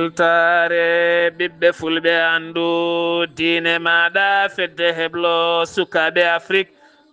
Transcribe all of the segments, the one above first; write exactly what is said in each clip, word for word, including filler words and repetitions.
Weltaare ɓiɓɓe fulɓe, anndu diine maaɗa, fedde heblo sukaaɓe Afrik.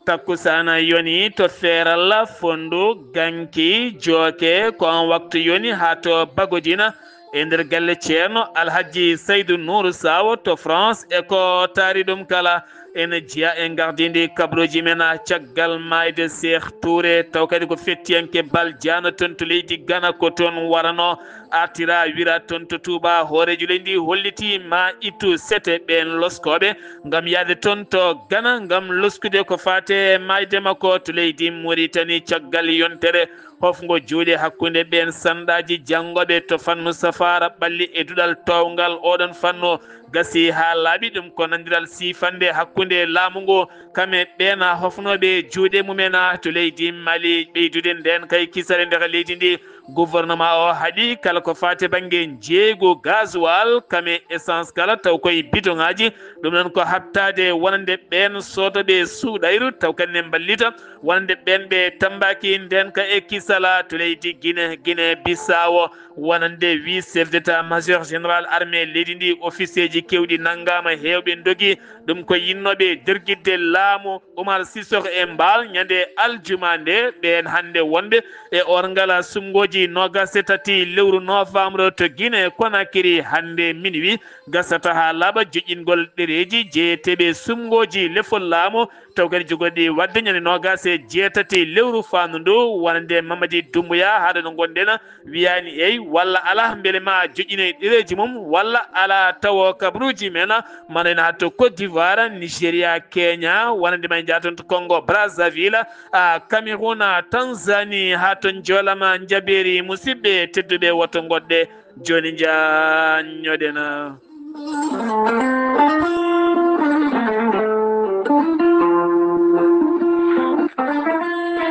Takkusaana yoni to Feeralla, Fonndu, Ganki, Jooke, ko on waktu yoni haa to Bagodina e nder galle Ceerno Alhaji Saydu Nuuru Saawo to France e ko taari ɗum kala. Ene jeya e gardindi kabruuji men caggal maayde Seex Tuure, taw kadi ko fettiyanke Bal Jaana toon to leydi Gana, ko toon warano artira wira toon to Tuuba. Hooreejo leydi holliti ma ittu sete ɓeen loskooɓe ngam yahde toon to Gana ngam loskude ko faate maayde makko to leydi Muritani caggal yontere hofngo juuɗe hakkunde ɓeen sanɗaaji janngooɓe to fannu safaara ɓalli e duɗal toowngal. Oɗon fannu gasi haa laaɓi, ɗum ko nandiral siifannde hakkunde laamu ngu kam e ɓeen hofnooɓe juuɗe mumen to leydi Mali. Ɓeydude ndeen kay kisal e nder leydi ndi, gouvernement o haɗi kala ko faati bannge njeeygu gasoil kam e essence kala, taw koye bidoŋaaji. Ɗum noon ko haɓtaade wonande ɓeen soodooɓe suuɗayru, taw kadi ne mballita wonande ɓeen ɓe tammbaaki ndeen ka e kisal to leydi Gine, Gine Bissaawo. Wonande wi chef d'état major général armée leydi ndi, officier ji keewɗi nanngaama, heewɓe ndogi. Ɗum ko yinnooɓe dergitde laamu Umar Sissoco e Mbaal ñande aljuma nde. Ɓeen hannde wonɓe e orngal suɓngooji noogaas e tati lewru novembre to Gine Konakiri hannde minuit. Gasata haa laaɓa joƴƴingol ɗereeji jeyeteeɓe suɓngooji lefol laamu, taw kadi jogorɗi waɗde ñande noogaas e jeetati lewru faandu ndu, wonande Mamadi Dumbuya, haa ɗo no ngonɗen, wiyaani eey walla alaa, mbele ma joƴƴinoy ɗereeji mum walla alaa, tawo kabruuji men mana ene haa to Côte d'Ivoire, Nigeria, Kenya, wonande ma njaha toon to Congo Brazzaville, a, Cameroun, Tanzanie, haa to Joolama Njabeeri. Musidɓe tedduɓe, woto ngoɗɗe. Jooni njaanñoɗen.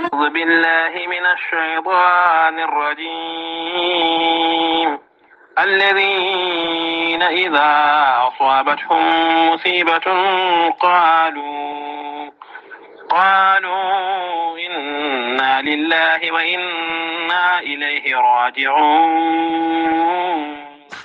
أعوذ بالله من الشيطان الرجيم. الذين إذا أصابتهم مصيبة قالوا قالوا إنا لله وإنا إليه راجعون.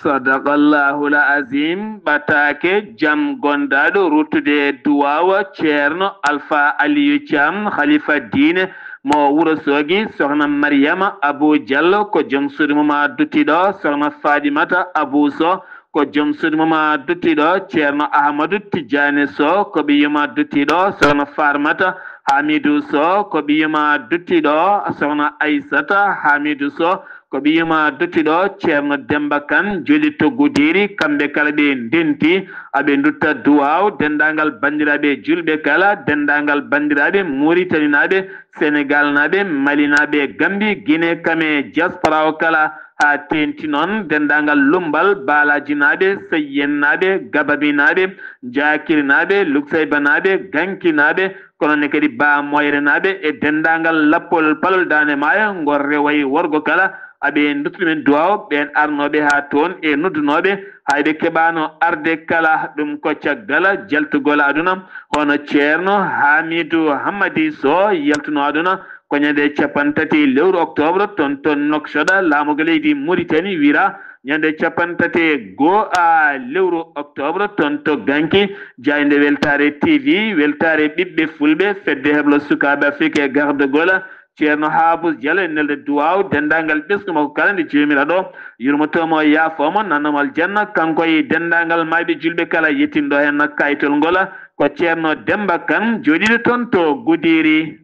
Sadaqallahul Azim. Ɓataake, jam gondaaɗo, ruttude duwaawa Ceerno Alfa Aliyu Caam, Khalifa diine mo Wuro Soogi, Sokhna Mariama Abu Jallo ko joom suudu mum a duttiɗo, Sokhna Fadimata Abu Soh ko joom suudu mum a duttiɗo, Ceerno Ahmadu Tijjaani Soh ko ɓiyyum a duttiɗo, Sokhna Farmata Hamidu Soh ko ɓiyyum a duttiɗo, Sokhna Aysata Hamidu Soh ko ɓiyyum a duttiɗo, Ceerno Demba Kan, Joli to Gudiri, kamɓe kala ɓe ndenti, aɓe ndutta duwaaw, denndaangal banndiraaɓe juulɓe kala, denndaangal banndiraaɓe Muritaninaaɓe, Senegaalnaaɓe, Malinaaɓe, Gambi, Gine, kame diaspora o kala, haa teeŋti noon denndaangal Lummbal, Baalajinaaɓe, Sayyennaaɓe, Gabaminaaɓe, Jaakirinaaɓe, Luksaybanaaɓe, Gankinaaɓe, kono ne kadi Ba Moyrenaaɓe e denndaangal lappol palol Daande Maayo, ngol rewo e worgo kala, aɓe nduttude men duwaaw, ɓeen arnooɓe haa toon e noddunooɓe, hay ɓe keɓaano arde kala. Ɗum ko caggal jaltugol aduna, hono Ceerno Hamidu Hammadi Soh yaltunoo aduna ko ñande cappanɗe tati lewru octobre, toon to Nouakchott, laamorgo leydi Mauritanie, wira ñande cappanɗe tati e goo a lewru octobre, toon to Ganki. Jaaynde Weltaare T V, weltaare ɓiɓɓe fulɓe, fedde heblo sukaaɓe Afrik e gardagol Ceerno Haabus Jallo, e nelde duwaaw denndaangal ɓesngu makko kala, nde Joomiraaɗo yurmoto mo, yaafoo mo, nanna mo aljanna, kanko e denndaangal maayɓe juulɓe kala. Yettinɗo heen kayitol ngol ko Ceerno Demba Kan, jooɗiiɗo toon to Gudiri.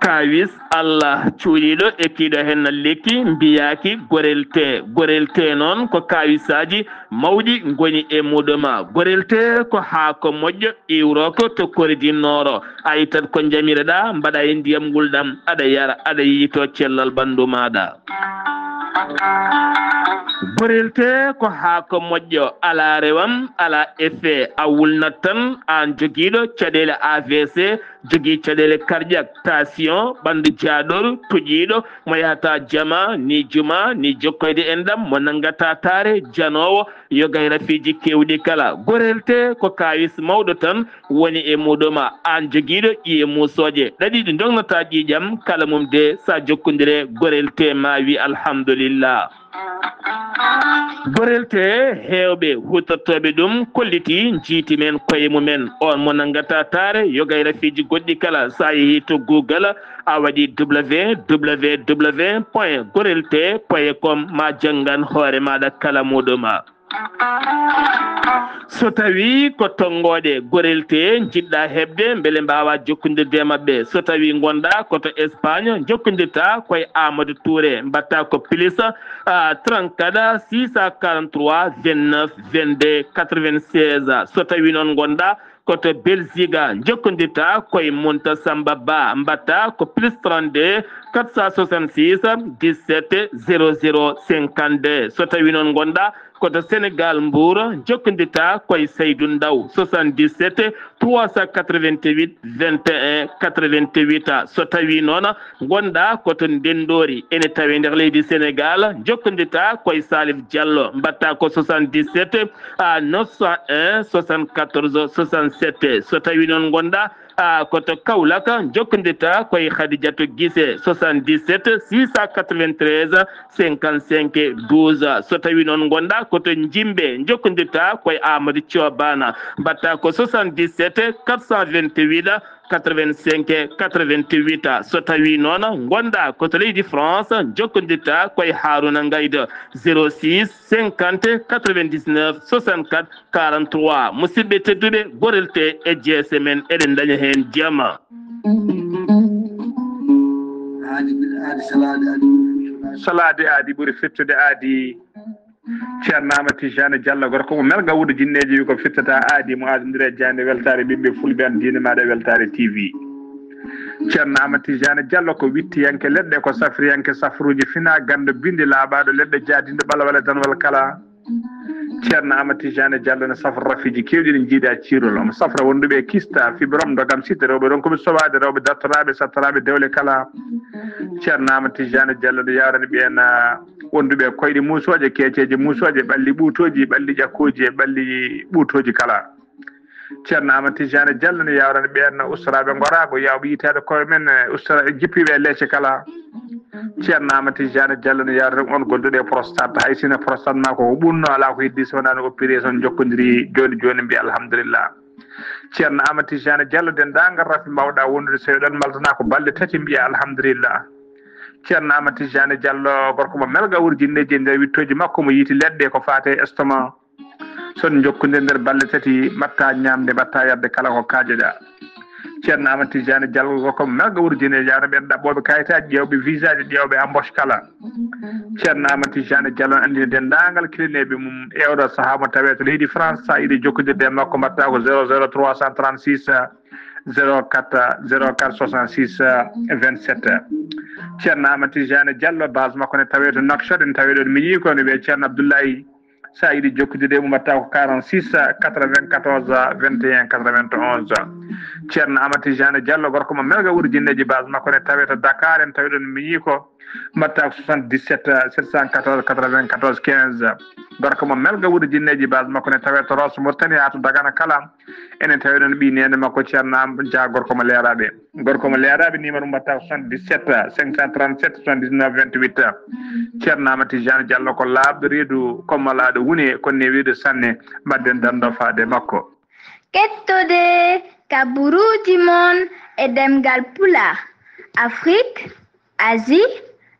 Kaawis Allah cuuɗiiɗo e kiiɗo heen lekki mbiyaaki gorelte. Gorelte noon ko kaawisaaji mawɗi ngoni e muɗum. Gorelte ko haako moƴƴo iwrooko to Kori du Nord. A ittat ko njamireɗaa, mbaɗa e ndiyam ngulɗam, aɗa yara, aɗa yiytoo cellal ɓanndu maaɗa. Gorelte ko haako moƴƴo, alaa rewam, alaa effet, a wulnat tan, aan jogiiɗo caɗeele A V C, jogii caɗeele cardiaque, tension, ɓanndu jaaɗoru, toƴiiɗo, mo yahata jama, ni juma, ni jokkoyde enɗam, mo nanngata taare, janoowo, yoga e rafiiji keewɗi kala. Gorelte ko kaawis mawɗo tan woni e muuɗum, aan jogiiɗo ƴiye muusooje ɗaɗi ɗi ndognataa ƴiiƴam kala mum de, so a jokkondire Gorelte ma wi alhamdulillah. Gorelte, heewɓe huutortooɓe ɗum kolliti, njiiti men koye mumen. On mo nanngata taare, yoga e rafiiji goɗɗi kala, so a yehii to Google, a waɗi W W W point gorelte point com, ma janngan hoore maaɗa kala muuɗum. So tawii ko tonngooɗe Gorelte njiɗɗa heɓde, mbele mbaawa jokkondirde e maɓɓe. So tawii ngonɗa ko to Espagne, jokkondirta koye Amadou Touré, mbaɗta ko plus, ah, trente-quatre, six cent quarante-trois, vingt-neuf, vingt-deux, quatre-vingt-seize. So tawii noon ngonɗa ko to Belgique, jokkondirta koye Munta Samba Ba, mbaɗta ko plus trente-deux, quatre cent soixante-six, dix-sept, zéro zéro, cinquante-deux. So tawii noon ngonɗa ko to Sénégal, Mbour, jokkondirta koye Seydou Ndaw, soixante-dix-sept, trois cent quatre-vingt-huit, vingt et un, quatre-vingt-huit. So tawii noon ngonɗa ko to Ndenndoori, ene tawee nder leydi Sénégal, jokkondirta koye Salif Diallo, mbaɗta ko soixante-dix-sept, ah, neuf cent un, soixante-quatorze, soixante-sept. So tawii noon ngonɗa, ah, ko to Kaolack, jokkondirta koye Khadidiatou Guissé, soixante-dix-sept, six cent quatre-vingt-treize, cinquante-cinq, douze. So tawii noon ngonɗa ko to Jimbe, jokkondirta koye Amadou Thio Bana, mbaɗta ko soixante-dix-sept, quatre cent vingt-huit, quatre-vingt-cinq, quatre-vingt-huit. So tawii noon ngonɗa ko to leydi France, jokkondirta koye Harouna Ngaydo, zéro six, cinquante, quatre-vingt-dix-neuf, soixante-quatre, quarante-trois. Musidɓe tedduɓe, Gorelte e G S M en, eɗen ndaña heen jama. Aadi, aadi salaade, aadi ɓuri fewnaade. Salaade aadi ɓuri fettude aadi. Ceerno Amadou Tijani Diallo, gorko mo Melga Wuuro Jinneeji, wi ko fittata aadi mo aadondire e jaaynde weltaare ɓiɓɓe fulɓe, an diine maaɗa e weltaare T V. Ceerno Amadou Tijani Diallo ko wittiyanke leɗɗe, ko safriyanke safruuji fina, ganndo binndi laaɓaaɗo leɗɗe, jaadinɗo ɓalwal e danwal kala. Ceerno Amadou Tijani Diallo ne safra rafiiji keewɗi ɗi njiida ciirol. Omo safra wonduɓe e kista, fibrome, ndogam, site, rewɓe ronkuɓe sowaade, rewɓe dartoraaɓe, sattoraaɓe dewle kala. Ceerno Amadou Tijani Diallo ne yawrani ɓeen, ah, wonduɓe e koyɗe muusooje, keeceeje muusooje, ɓalli ɓuutooji, ɓalli ƴakkooji e ɓalli ɓuutooji kala. Ceerno Amadou Tijani Diallo ne yawrani ɓeen ustoraaɓe ngoraago, yawɓe yitaade koye men, eh, ustora-, jippiiɓe e leece kala. Ceerno Amadou Tijani Diallo ne yawrani on gonduɗo e prostate, hay sino prostate ma ko ɓunno, alaa ko heddi so wonaa no opération, jokkondiri jooni jooni, mbiya alhamdulillah. Ceerno Amadou Tijani Diallo, denndaangal rafi mbawɗa wondude, so eɗon mbaltana ko balɗe tati, mbiya alhamdulillah. Ceerno Amadou Tijani Diallo, gorko mo Melga Wuuro Jinneeji, e nder wittooji makko mo yiiti leɗɗe ko faate estomac. So on njokkondir nder balɗe tati, mbaɗta ñaamde, mbaɗta yarde kala ko kaajoɗa. Ceerno Amadou Tijani Diallo, gorko mo Melga Wuuro Jinneeji, yawna ɓeen ɗaɓɓooɓe kayitaaji, ƴeewɓe visaaji, ƴeewɓe embauche kala. Ceerno Amadou Tijani Diallo ne anndina denndaangal kilineeɓe mum e oɗo sahaa mo tawee to leydi France, so a yiɗi jokkondirde e makko, mbaɗta ko zéro zéro trois cent trente-six, zéro quatre, zéro quatre soixante-six, vingt-sept. Ceerno Amadou Tijani Diallo, base makko ne tawee to Nouakchott, ene tawee ɗoon miñi ko, ne wiyee Ceerno Abdoulaye. So a yiɗi jokkondirde e mum, mbaɗta ko quarante-six, quatre-vingt-quatorze, vingt et un, quatre-vingt-onze. Ceerno Amadou Tijani Diallo, gorko mo Melga Wuuro Jinneeji, base makko ne tawee to Dakar, ene tawee ɗoon miñi ko, mbaɗta ko soixante-dix-sept, sept cent quatorze, quatre-vingt-quatorze, quinze. Gorko mo Melga Wuuro Jinneeji, base makko ne tawee to Rosso Mauritanie haa to Dagana kala. Enen tawi ɗon ɓii neene makko Ceerno Am Dia, gorko mo Leeraaɓe. Gorko mo Leeraaɓe, numéro mum mbaɗta ko soixante-dix-sept, cinq cent trente-sept, soixante-dix-neuf, vingt-huit. Ceerno Amadou Tijani Diallo ko laaɓɗo reedu, kommalaaɗo wune, kono ne weeɗi sanne. Mbaɗden dando faade makko. Kettode kaburuuji mon e ɗemngal Pulaar, Afrique, Asie,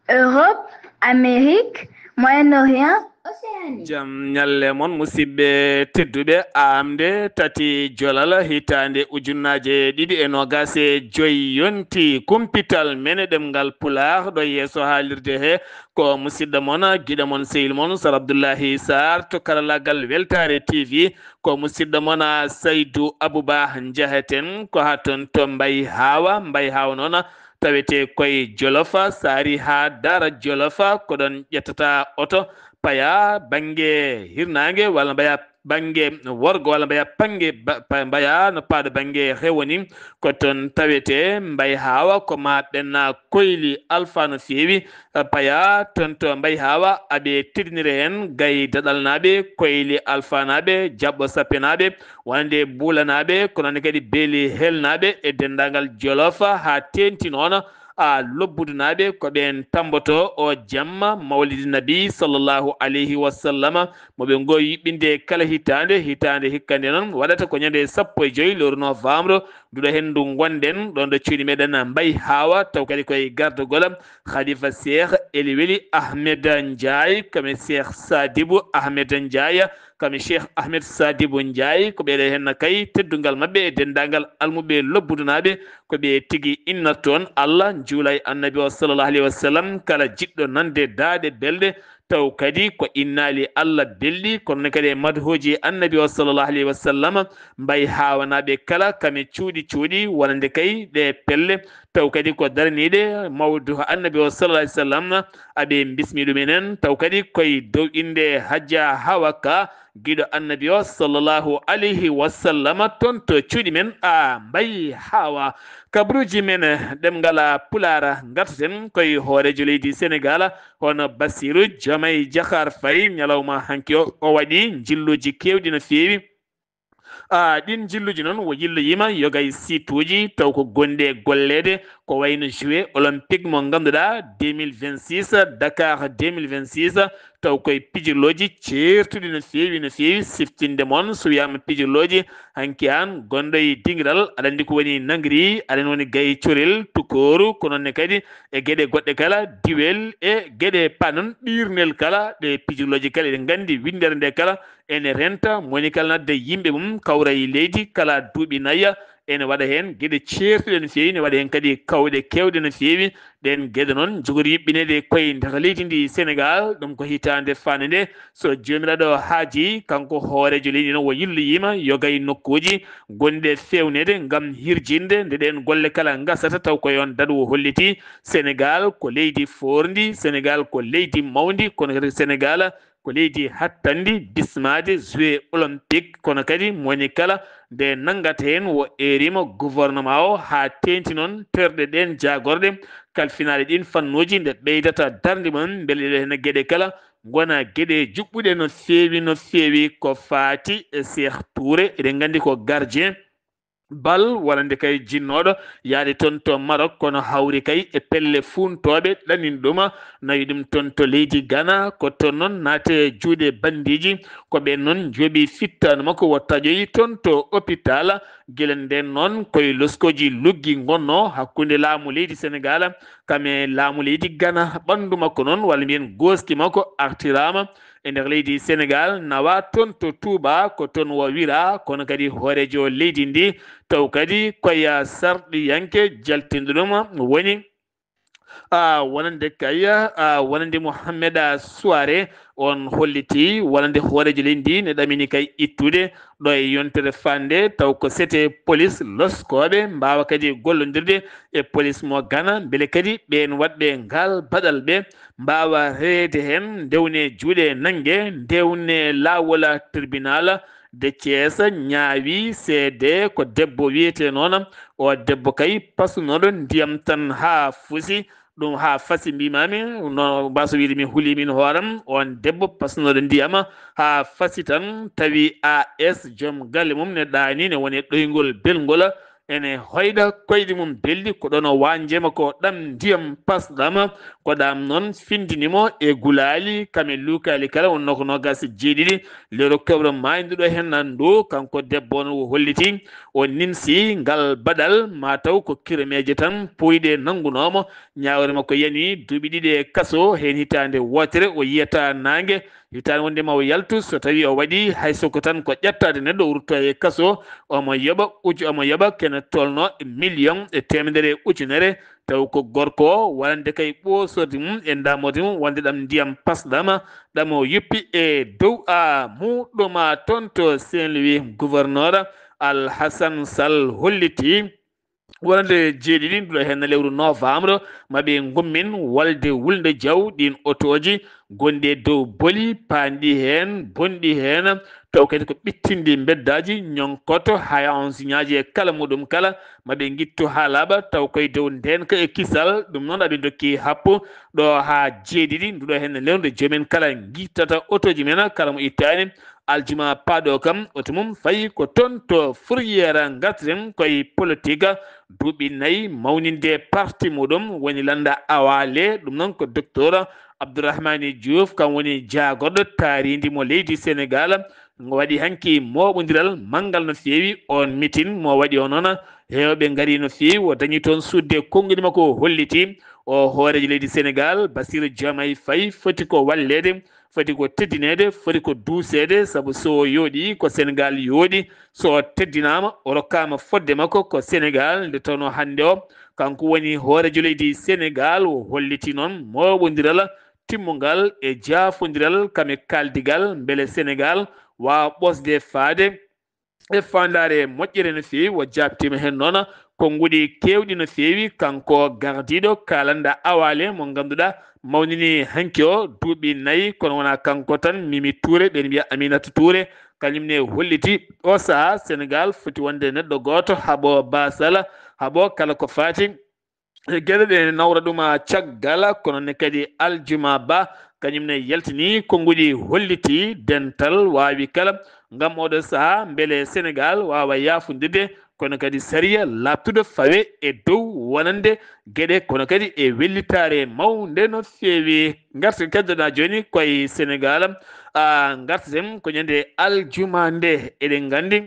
Europe, Amérique, Moyen-Orient, Océanie. Jam ñalle mon, musidɓe tedduɓe. Aamde tati Jolal, hitaande ujunnaaje ɗiɗi e noogaas e joy yonti. Kumpital men e ɗemngal Pulaar, ɗo yeeso haalirde he, ko musidɗo mon, giɗo mon, sehil mon, Sar Abdullahi Sarr, to karallaagal Weltaare T V. Ko musidɗo mon, Saydu Abuba Njahaten, ko haa toon to Mbay Haawa. Mbay Haawa noon, tawetee koye Jolof, so a arii haa Daara Jolof, ko ɗoon ƴettata oto, paya bannge hirnaange, walla mbaya bannge worgo, walla mbaya bannge ba-, pa-, mbaya no paaɗo bannge hewo ni, ko toon tawetee Mbay Haawa, ko maa ɓenna koyli Alfa no feewi. Paya toon to Mbay Haawa, aɓe teddinira heen gay Daɗalnaaɓe, Koyli Alfanaaɓe, Jaɓɓo Sappenaaɓe, wonande Buulanaaɓe, kono ne kadi Beeli Helnaaɓe e denndaangal Jolof, haa teeŋti noon a Lobbudunaaɓe, ko ɓeen tammbotoo o jamma Mawlidi Nabi sallallahu alayhi wa sallama, mo ɓe ngoo yuɓɓinde kala hitaande. Hitaande hikka nde noon waɗata ko ñande sappo e joy lewru novembre, nduɗo henndu ngonɗen ɗoon ɗo cuuɗi meɗen Mbay Haawa, taw kadi koye gardagol Khalifa Cheikh Eli Weli Ahmed Ndiaye, kame Cheikh Sadibou Ahmed Ndiaye, kame Cheikh Ahmed Sadibou Ndiaye, ko ɓeeɗo heen kay teddungal maɓɓe e denndaangal almuɓe Lobbudunaaɓe, ko ɓe tigi innata toon Allah, njuula e Annabi o sallallahu alayhi wa sallam, kala jiɗɗo nande daaɗe belɗe, taw kadi ko innaali Allah belɗi, kono ne kadi e madhooji Annabi o sallallahu alayhi wa sallam, Mbay Haawanaaɓe kala kame cuuɗi cuuɗi, wonande kay ɗe pelle, taw kadi ko daraniiɗe mawdu Annabi o sallallahu alayhi wa sallam, aɓe bismi ɗum enen, taw kadi koye dow innde Hajja Hawa Ka, giɗo Annabi o sallallahu alayhi wa sallam, toon to cuuɗi men a Mbay Haawa. Kabaruuji men ɗemngal Pulaar, ngartaten koye hooreejo leydi Senegaal, hono Bassirou Diomaye Diakhar Faye, ñalawma hanki o, o waɗi njilluuji keewɗi no feewi. Ah, ɗin njilluuji noon, o yilloyiima yoga e siituuji taw ko gonɗi e golleede, ko wayno Jeux Olympique mo ngannduɗaa deux mille vingt-six, Dakar deux mille vingt-six, taw koye pijirlooji ceertuɗi no feewi, no feewi. Siftinde mon, so wiyaama pijirlooji, hanki aan gonɗo e dingiral, aɗa anndi ko woni nangri, aɗa woni gay corel, tukooru, ko noon ne kadi e geɗe goɗɗe kala, diwel e geɗe pa noon, ɗiirnel kala, ɗe pijirlooji kala, eɗen nganndi winndere nde kala, ene renta, moni kala nadda yimɓe mum, kawra e leydi, kala duuɓi nayi, ene waɗa heen geɗe ceertuɗe no feewi, ne waɗa heen kadi kawɗe keewɗe no feewi. Ɗeen geɗe noon njogori yuɓɓineede koye nder leydi ndi Senegaal, ɗum ko hitaande faande nde, so Joomiraaɗo haajii, kanko hooreejo leydi noon o yilloyiima yoga e nokkuuji gonɗi e feewneede ngam hirjinde nde ɗeen golle kala ngasata, taw ko e oon date o holliti Senegaal ko leydi foorndi, Senegaal ko leydi mawndi, kono kadi Senegaal ko leydi hattanndi bismaade Jeux Olympique, kono kadi mo woni kala nde nanngata heen o eeriima gouvernement o haa teeŋti noon terɗe ɗeen jaagorɗe, kalfinaade ɗiin fannuuji nde ɓeydata darnde mum, mbele ɗe heen geɗe kala ngona geɗe juɓɓuɗe no feewi, no feewi ko faati e Cheikh Touré. Eɗen nganndi ko gardien bal, walla nde kay jinnooɗo yaade toon to Maroc, kono hawri kay e pelle fuuntooɓe ɗanin ɗum, nawi ɗum toon to leydi Ghana, ko toon noon naati e juuɗe banndiiji, ko ɓeen noon njooɓi fittaandu makko, o taƴoyi toon to hôpital. Gila ndeen noon, koye loskooji luggi ngonnoo hakkunde laamu leydi Senegaal, kam e laamu leydi Ghana. Ɓanndu makko noon, walla mbiyen gooski makko, artiraama e nder leydi Senegaal, nawa toon to Touba, ko toon o wira, kono kadi hooreejo leydi ndi, taw kadi koye sarɗiyanke jaltinɗo ɗum woni, a, wonande kay, a, wonande Mohamed Soare, on holliti wonande hooreejo leydi ndi ne ɗamini kay ittude ɗo e yontere fande, taw ko sete police loskooɓe mbaawa kadi gollondirde e police mo Ghana, mbele kadi ɓeen waɗɓe ngal baɗal ɓe mbaawa reweede heen, ndewne juuɗe nannge, ndewne laawol tribunal de Thiès ñaawi seede ko debbo wiyetee noon, o debbo kay pasunooɗo ndiyam tan haa fusi, ɗum haa fasi mbimami, no mbaaso wiide mi huli min hooram, on debbo pasunooɗo ndiyam haa fasi tan, tawi A S joom galle mum ne ɗaani, ne woni e ɗoyngol belngol, ene hoyɗa koyɗe mum belɗi, ko ɗoon o waanjema ko ɗam ndiyam pasɗam, ko ɗam noon findini mo e gulaali, kam e luukaali kala, wonnoo ko noogaas e jeeɗiɗi lewru octobre maayduɗo heen nanndu, kanko debbo on o holliti, o nimsi ngal baɗal, ma taw ko kiremeeje tan pooyɗe nanngunoo mo, ñaawre makko yani duuɓi ɗiɗi e kaso, heen hitaande wootere o yiyata naange, hitaande wonde ma o yaltu, so tawi o waɗi hay so ko tan ko ƴettaade neɗɗo o rutto e kaso, omo yoɓa uju, omo yoɓa kene tolno million e teemedere ujunere, taw ko gorko o, wonande kay ɓoosorde mum e ndamorde mum wonde ɗam ndiyam pasɗam, ɗam o yuppi e dow a muɗum a toon to Saint-Louis, gouverneur Alhassane Sall holliti. wonande jeeɗiɗi nduɗo heen lewru novembre, maɓe ngummin wolde wulnde jaw ɗin otooji gonɗi e dow boli, paanɗi heen, bonɗi heen, taw kadi ko ɓittinɗi mbeddaaji, ñonkoto, haya on siñaaji e kala muɗum kala, maɓe ngittu haa laaɓa, taw koye dow ndeenka e kisal, ɗum noon aɓe ndokki happu ɗo haa jeeɗiɗi nduɗo heen lewru nde jomen kala ngittata otooji men, kala mo ittaani aljuma paaɗo kam, oto mum fayi ko toon to Fourrière. Ngarten koye politique, duuɓi nayi mawninde parti muɗum woni lannda Awale, ɗum noon ko docteur Abdourahmani Diouf, kam woni jaagorɗo taariindi mo leydi Senegaal. Ngo waɗi hanki mooɓondiral manngal no feewi, oon mitin mo waɗi o noon, heewɓe ngari no feewi, o dañi toon suuɗde konngudi makko, o holliti o hooreejo leydi Senegaal, Bassirou Diomaye Faye, foti ko walleede, foti ko teddineede, foti ko duuseede, sabu so o yooɗi ko Senegaal yooɗi, so o teddinaama, o rokkaama fodde makko ko Senegaal, nde tawnoo hannde o, kanko woni hooreejo leydi Senegaal, o holliti noon mooɓondiral timmungal e jaafondiral kam e kaaldigal, mbele Senegaal waawa ɓosde faade e faandaare moƴƴere no feewi. O jaabtiima heen noon konnguɗi keewɗi no feewi. Kanko gardiiɗo kaalanda Awale mo ngannduɗaa mawnini hanki o duuɓi nayi, kono wonaa kanko tan, Mimi Touré, ɓe mbiya Aminata Touré, kañum ne holliti o sahaa Senegaal foti wonde neɗɗo gooto, haɓo basala, haɓo kala ko faati e geɗe ɗe nawra ɗum caggal, kono ne kadi aljuma ba kañum ne yaltini konnguɗi, holliti dental waawi kala ngam oɗo sahaa mbele Senegaal waawa yaafondirde, kono kadi sariya laaɓtuɗo fawe e dow wonande geɗe, kono kadi e wellitaare mawnde no feewi. Ngarten keddoɗaa jooni koye Senegaal, a ngarten ko ñande aljuma nde, eɗen nganndi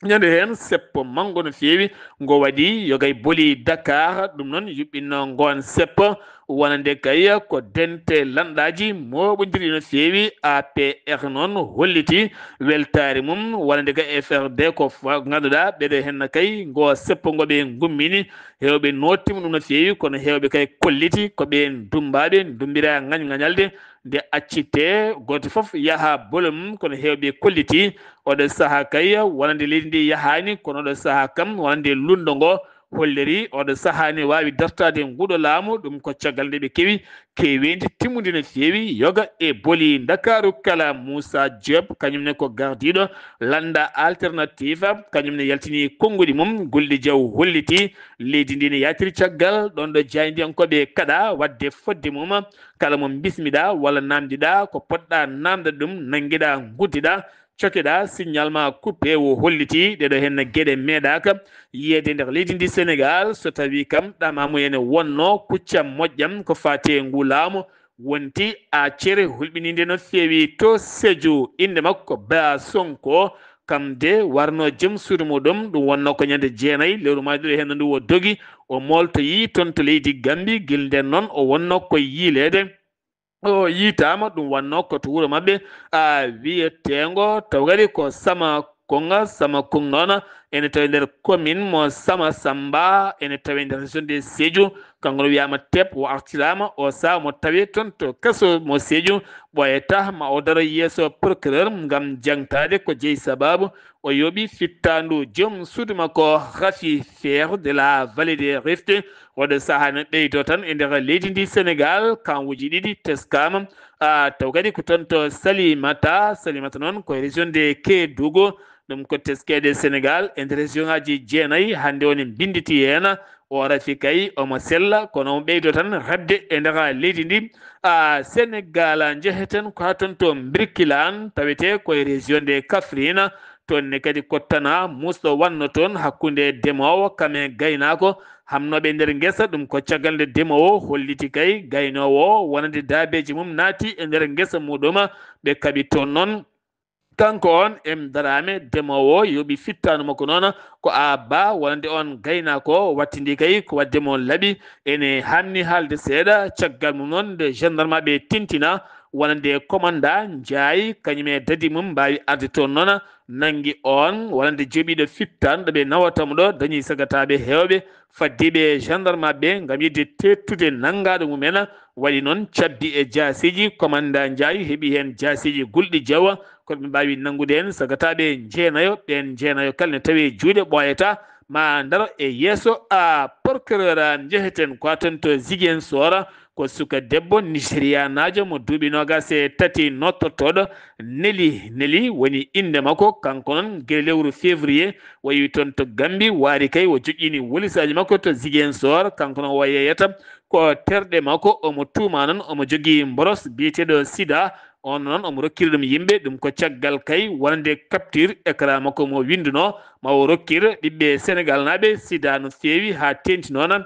ñande heen seppo manngo no feewi, ngo waɗi yogay boli Dakar, ɗum noon yuɓɓinno ngoon seppo, wonande kay ko dente lanɗaaji mooɓondirɗi no feewi. A P R noon holliti weltaare mum, wonande kay F R D ko fa-, ngannduɗaa ɓeɗo heen kay ngo seppo ngo ɓe ngummini, heewɓe noottima ɗum no feewi, kono heewɓe kay kolliti ko ɓeen dummbaaɓe, dummbira ngañ ngañalde, nde accitee gooto fof yaha bolo mum, kono heewɓe kolliti oɗo sahaa kay wonande leydi ndi yahaani, kono oɗo sahaa kam wonande lunndo ngo holliri oɗo sahaa ne waawi dartaade nguɗo laamu. Ɗum ko caggal nde ɓe kewi keeweendi timmundi no feewi yoga e boli Ndakaaru kala. Moussa Diop, kañum ne ko gardiiɗo lannda Alternative, kañum ne yaltini konnguɗi mum, Gulɗi Jaw holliti leydi ndi ne yaatiri caggal ɗoon ɗo jaayndiyankooɓe kaɗa waɗde fodde mum. Kala mo bismiɗaa walla naamndiɗaa ko poɗɗaa naamnde ɗum, nanngiɗaa nguddiɗaa, cokeɗaa signal ma coupé. O holliti ɗeɗo heen geɗe meeɗaaka yiyeede nder leydi ndi Senegaal, so tawii kam ɗama mumen wonno kuccam moƴƴam ko faati e ngu laamu, wonti a cere hulɓininde no feewi to Sédhiou. Innde makko Ba Sonko, kam de warno jom suudu muɗum, ɗum wonno ko ñande jeenayi lewru mayduɗo heen ndu o dogi, o mooltoyi toon to leydi Gambi, gila nden noon o wonno ko yiileede. O yiitaama, ɗum wonno ko to wuro maɓɓe, a, wiyeteengo taw kadi ko Sama Konga, Sama Kong noon ene tawi nder commune mo Sama Samba, ene tawi nder région de Sédhiou. Kanko no wiyaama Tep, o artiraama o sahaa mo tawi toon to kaso mo Sédhiou, ɓooyata ma o daro yeeso procureur ngam jaŋtaade ko jeyi sababu o yooɓi fittaandu joom suudu makko Rafi Fer de la Vallée des Rift. Oɗo sahaa ne ɓeydo tan e nder leydi ndi Senegaal, kanwuji ɗiɗi teskaama, a, taw kadi ko toon to Salimata. Salimata noon ko région de Kédougou, ɗum ko teskeede Senegaal e nder région ngaji jeenayi. Hannde o ne mbinnditi heen, o Rafi kay omo sella, kono omo ɓeydo tan rabde e nder leydi ndi, a, Senegaal. Njeheten ko haa toon to Birkilaan, tawetee ko e région de Kaffrine. Toon ne kadi ko tana muusɗo wanno toon hakkunde demoowo kam e gaynaako, hamnooɓe nder ngesa. Ɗum ko caggal nde demoowo holliti kay gaynoowo o wonande daabeeji mum naati e nder ngesa muɗum, ɓe kaɓi toon noon. Kanko on M Daraame, demoowo, yooɓi fittaandu makko noon ko a ba wonande on gaynaako, wattindi kay ko waɗde mo laaɓi. Ene haamni haalde seeɗa, caggal mum noon nde gendarme ɓe tintina wonande commandant Ndiaye, kañum e dadi mum mbaawi arde toon noon, nanngi oon wonande joɓiiɗo fittaandu ɗo ɓe nawata mo ɗo, dañi sagataaɓe heewɓe, faddiiɓe e gendarme ɓe ngam yiɗde teettude nanngaaɗo mumen. Waɗi noon cabbi e jaasiiji, commandant Ndiaye heɓi heen jaasiiji gulɗi jawa, kono ɓe mbaawi nanngude heen sagataaɓe jeenayo. Ɓeen jeenayo kala ne tawi e juuɗe ɓooyata ma ndaro e yeeso a procureur njeheten ko a ton to Ziguinchor. Ko suka debbo nigerianaajo mo duuɓi noogas e tati nottortooɗo neli neli woni innde makko. Kanko noon gila lewru février wayi ton to Gambi waari kay o joƴƴini wolisaaji makko to Ziguinchor. Kanko noon o yeeyata ko terɗe makko. Omo tuuma noon omo jogii mboros biyeteeɗo sida. On noon omo rokkiri ɗum yimɓe ɗum ko caggal kay wonande capture écran makko mo winndunoo ma o rokkir ɓiɓɓe Senegal naaɓe sida no feewi haa teenti noon.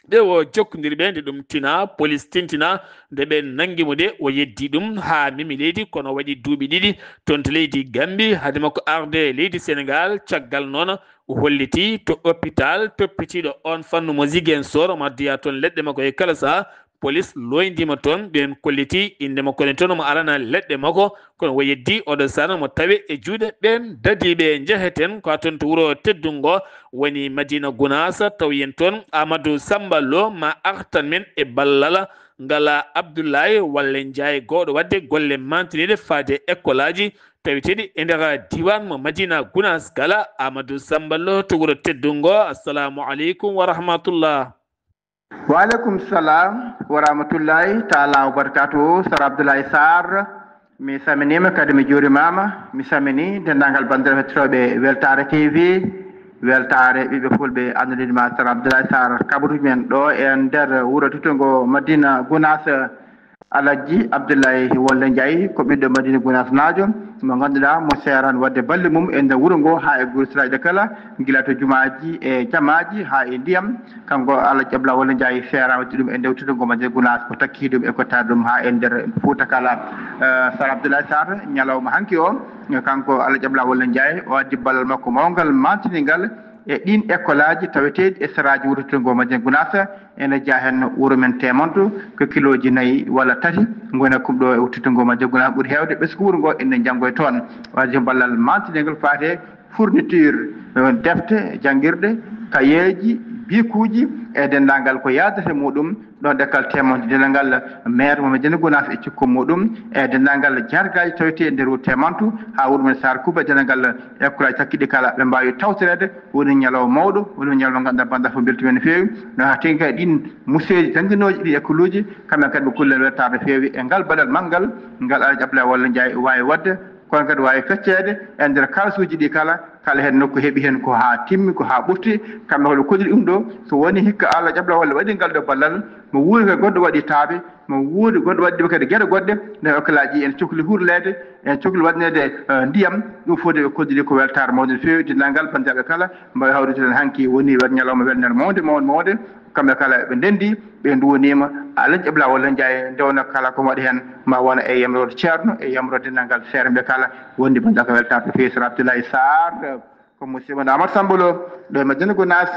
Ɓe o jokkondiri ɓe nde ɗum tina polis tintina nde ɓe nanngi mo de o yeddi ɗum haa memi leydi kono waɗi duuɓi ɗiɗi toon to leydi Gambi hade makko arde leydi Senegal. Caggal noon o holliti to hôpital toppitiiɗo on fannu mo Ziguinchor omo addoya toon leɗɗe makko e kala saha. Polis looyndiima toon ɓeen kolliti innde makko ne toon omo arana leɗɗe makko. Kono o yeddi oɗo saha omo tawe e juuɗe ɓeen dadiiɓe njeheten ko a toon to wuro teddungo woni Madina Gunaas. Taw yen toon Amadou Samba Lo ma artan men e ballal ngal Abdoulaye walla Ndiaye gowɗo waɗde golle mantiniiɗe faade école aji taweteeɗi e nder diiwaan mo Madina Gunaas kala. Amadou Samba Lo to wuro teddungo, assalamu aleykum wa rahmatullah. Waaleykum salam wa rahmatullahi taala wa barakatuhu. Sar Abdoulaye Sarr, mi salminiima kadi mi juurimaama. Mi salmini denndaangal banndiraaɓe hettotooɓe Weltaare T V, Weltaare ɓiɓɓe fulɓe anndude ma Sar Abdoulaye Sarr, kaɓotuɗo men ɗo e nder wuro teddungo Madina Gunaas. Alhaji Abdoulaye Wolde Ndiaye ko ɓiɗɗo Madina Gunaas naajo mo ngannduɗaa mo seeran waɗde balɗe mum e nder wuro ngo haa e gure siraaji ɗe kala, gila to jumaaji e jamaaji haa e ndiyam. Kanko Alhaji Abdoulaye Wolde Ndiaye seeran waɗde ɗum e nder teddungo Madina Gunaas ko takki ɗum e ko taari ɗum haa e nder Fuuta kala. Eh, Sar Abdoulaye Sarr, ñalawma hanki o, kanko Alhaji Abdoulaye Wolde Ndiaye o addi ballal makko mawngal mantiningal e ɗiin école aji taweteeɗi e saraaji wuro teddungo Madina Gunaas. Ene jeyaa heen wuro men Teemanto ko kilooji nayi walla tati ngoni e kumɗo e wuro teddungo Madina Gunaas. Ɓuri heewde ɓesngu wuro ngo ene njanngoya toon. Waɗde ballal mantiningal faati e fourniture, eh, defte janngirɗe, kayeeji, bikuuji e denndaangal ko yaadata e muɗum. Ɗoon ɗakkal Teemanto denndaangal maire mo Madina Gunaas e cukko muɗum e denndaangal jargaaji taweteeɗi e nder wuro Teemanto haa wuro men Saare Kuuba e denndaangal école aji takkiiɗi kala ɓe mbaawi tawtoreede. Woni ñalawma mawɗo, woni ñalawma mo ngannduɗaa banndiraaɓe fof mbeltiima no feewi. No haa tigi kadi ɗiin museeji jannginooji ɗi école uji kamɓe kadi ɓe kullani weltaare no feewi e ngal ballal manngal ngal Alhaji Abdoulaye Wolde Ndiaye waawi waɗde. Kono kadi waawi fecceede e nder kalasuuji ɗi kala, kala heen nokku heɓi heen ko haa timmi, ko haa ɓurti. Kamɓe ko ɓe kolliri ɗum ɗo, so wonii hikka Alhaji Abdoulaye Wolde waɗi ngal ɗo ballal, mo wuuri kadi goɗɗo waɗi taaɓe, mo wuuri goɗɗo waɗi ɗum kadi geɗe goɗɗe, nder école aji ɗi ene cokli hurleede, ene cokli waɗneede, eh, ndiyam. Ɗum fof de ɓe kolliri ko weltaare mawde no feewi. Denndaangal banndiraaɓe kala mbaawi hawrude heen hanki woni waɗ ñalawma welnere mawnde, mawnde, mawnde. Kamɓe kala ɓe ndenndi, ɓe nduwoniima. Alhaji Abdoulaye Wolde Ndiaye ndewna kala ko waɗi heen ma wona e yamroode ceerno, e yamroode denndaangal seeremɓe kala. Wonde banndiraaɓe ko weltaare no feewi, Sar Abdoulaye Sarr, ko musiɗɗo mon Amadou Samba Lo, ɗo e Madina Gunaas,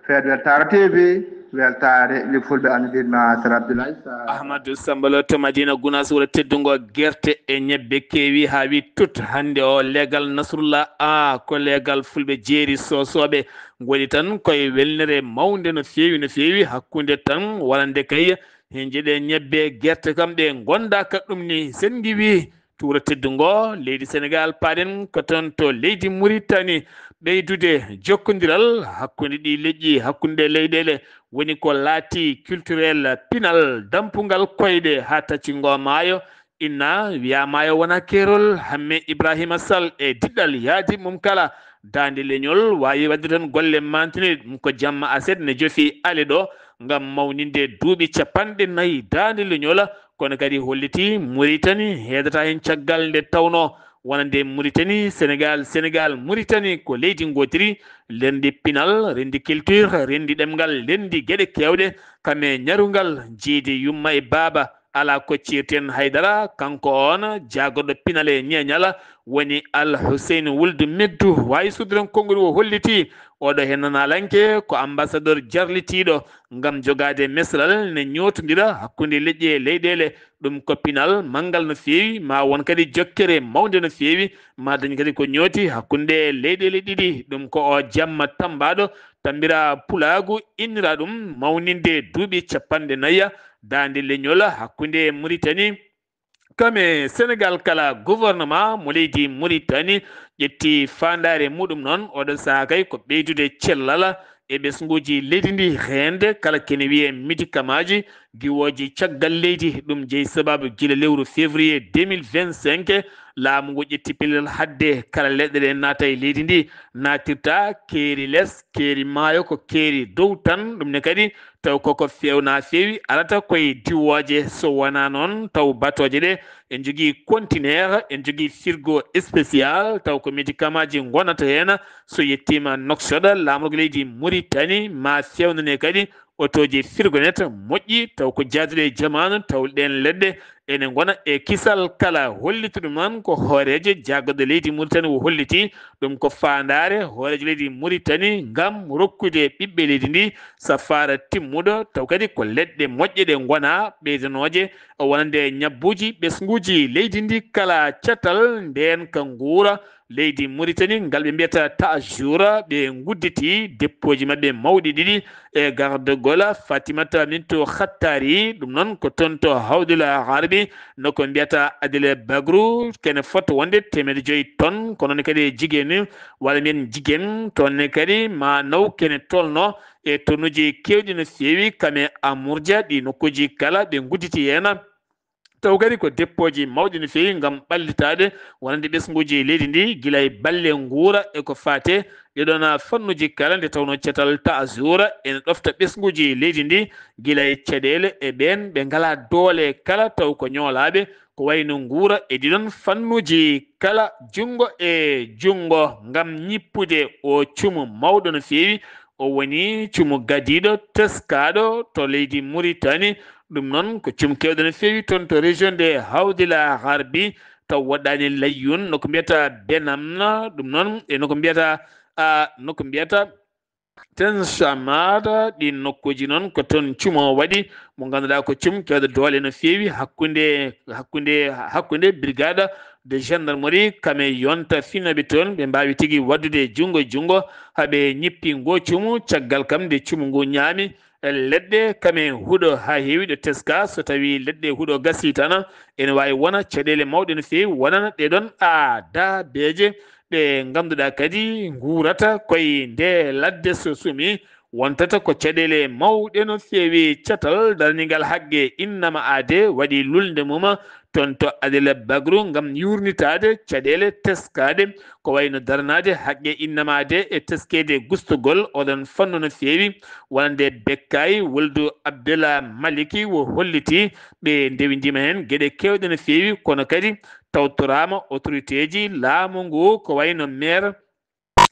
feedo Weltaare T V, weltaare ɓiɓɓe fulɓe anndude ma Sar Abdoulaye Sarr. Ahmadou Samba Lo to Madina Gunaas, wuro teddungo, gerte e ñebbe keewi, haawi tut. Hannde o leegal Nasrullah A ko leegal fulɓe jeeri sosooɓe. Ngoni tan koye welnere mawnde no feewi, no feewi, hakkunde tan wonande kay he njeɗe ñebbe e gerte kam ɗe ngondaaka. Ɗum ni sen ngiwi to wuro teddungo leydi Senegal, paaɗen ko toon to leydi Muritani. Ɓeydude jokkondiral hakkunde ɗi leƴƴi, hakkunde ɗe leyɗeele, woni ko laati culturel, pinal, dampungal koyɗe haa taccingo maayo. Inna wiya maayo wona keerol. Hamme Ibrahima Sall e diɗɗal yaadi mum kala. Daande leñol waawi waɗde tan golle mantini ɗum ko jamma aset ne jofi ale ɗo ngam mawninde duuɓi capanɗe nayi daande leñol. Kono kadi holliti Muritani heedata heen caggal nde tawno wonande Muritani, Senegal, Senegal, Muritani ko leydi ngootiri, lendi pinal, rendi culture, rendi ɗemngal, lendi geɗe keewɗe, kame ñarungal, jiidi yumma e baaba, alaa ko ciirten haydara. Kanko on jaagorɗo pinal e ñeeñal woni Al Hussein Wuldu Meddu, waawi suddiren konngol o holliti oɗo heen nanalanke ko ambassadeur jarlitiiɗo ngam jogaade mesral ne ñootondira hakkunde leƴƴi e leyɗeele. Ɗum ko pinal manngal no feewi, ma won kadi jokkere mawnde no feewi, ma dañ kadi ko ñooti hakkunde leyɗeele ɗiɗi. Ɗum ko o jamma tammbaaɗo, tammbira pulaagu, innira ɗum mawninde duuɓi capanɗe nayi daande leñol hakkunde Muritani Kame Senegal kala, gouvernement mo leydi Mauritanie ƴetti faandaare muɗum noon oɗo sahaa kay ko ɓeydude cellal e ɓesnguuji leydi ndi, heende kala kene wiyee médicamentji, giwooji caggal leydi. Ɗum jeyi sababu gila lewru février deux mille vingt-cinq, laamu ngu ƴetti pellel haɗde kala leɗɗe ɗe naata e leydi ndi, naatirta keeri les, keeri maayo ko keeri dow tan. Ɗum ne kadi taw koko feewna feewi, alata koye diwooje, so wonaa noon taw batooje ɗe, en njogii conteneur, en njogii frigo spécial, taw ko médicamentji ngonata heen. So yettiima Nouakchott, laamorgo leydi Mauritanie ma feewnane kadi otooji fourgonnette moƴƴi, taw ko jaaduɗe e jamaanu, taw ɗeen leɗɗe ene ngona e kisal kala. Hollitu ɗum noon ko hooreejo jaagorɗo leydi Mauritanie o holliti, ɗum ko faandaare hooreejo leydi Mauritanie ngam rokkude ɓiɓɓe leydi ndi safaara timmuɗo, taw kadi ko leɗɗe moƴƴe ɗe ngona ɓeydanooje wonande ñabbuuji ɓesnguuji leydi ndi kala. Catal ndeen ka nguura leydi Mauritanie, ngal ɓe mbiyata Tajoura, ɓe ngudditi deppooji maɓɓe mawɗi ɗiɗi e gardagol Fatimata Mintu Khattari, ɗum noon ko toon to Hawdil Gharbi, no ko mbiyata Adil Bagru, kene fota wonde teemedde joyi tonnes, ko noon kadi e jigéen, walla mbiyen jigéen, toon ne kadi ma naw kene tolno e tonnuji keewɗi no feewi, kame Amourdia, ɗi nokkuuji kala ɓe ngudditi heen. Taw kadi ko deppooji mawɗi no feewi ngam ɓallitaade wonande ɓesnguuji leydi ndi, gila e balle nguura e ko faate ɗiɗon fannuuji kala, nde tawnoo catal Tajoura ene ɗofta ɓesnguuji leydi ndi, gila e caɗeele e ɓeen ɓe ngalaa doole kala, taw ko ñoolaaɓe, ko wayno nguura e ɗiɗon fannuuji kala, junngo e junngo ngam ñippude o cumu mawɗo no feewi. O woni cumu gadiiɗo teskaaɗo to leydi Mauritanie. Ɗum noon ko cumu keewɗo no feewi toon to région de Hawdila Gharbi, taw woɗɗaani Layyun, no ko mbiyata Benamna, ɗum noon e no ko mbiyata, a, no ko mbiyata Ten Chamada. Ɗiin nokkuuji noon ko toon cumo waɗi, mo ngannduɗaa ko cum keewɗo doole no feewi hakkunde, hakkunde, hakkunde brigade de gendarmerie, kame yonta finooɓe toon, ɓe mbaawi tigi waɗdude junngo e junngo, haa ɓe ñippi ngoo cumu. Caggal kam nde cumu ngu ñaami leɗɗe kame huɗo haa heewi ɗo teska, so tawii leɗɗe huɗo gasii tan, ene waawi wona caɗeele mawɗe no feewi, wonana ɗee ɗoon a daabeeje ɗe ngannduɗaa kadi nguurata koye nde ladde, so sumi, wontata ko caɗeele mawɗe no feewi. Catal daraniingal haqqe innama aade waɗi lulnde mum toon to Adila Bagru ngam yuurnitaade caɗeele teskaaɗe, ko wayno daranaade haqqe innama aade e teskeede gustugol oɗon fannu no feewi, wonande Bekkay Wuldu Abdullah Maliki o holliti ɓe ndewindiima heen geɗe keewɗe no feewi, kono kadi tawtoraama autorité ji laamu ngu, ko wayno maire,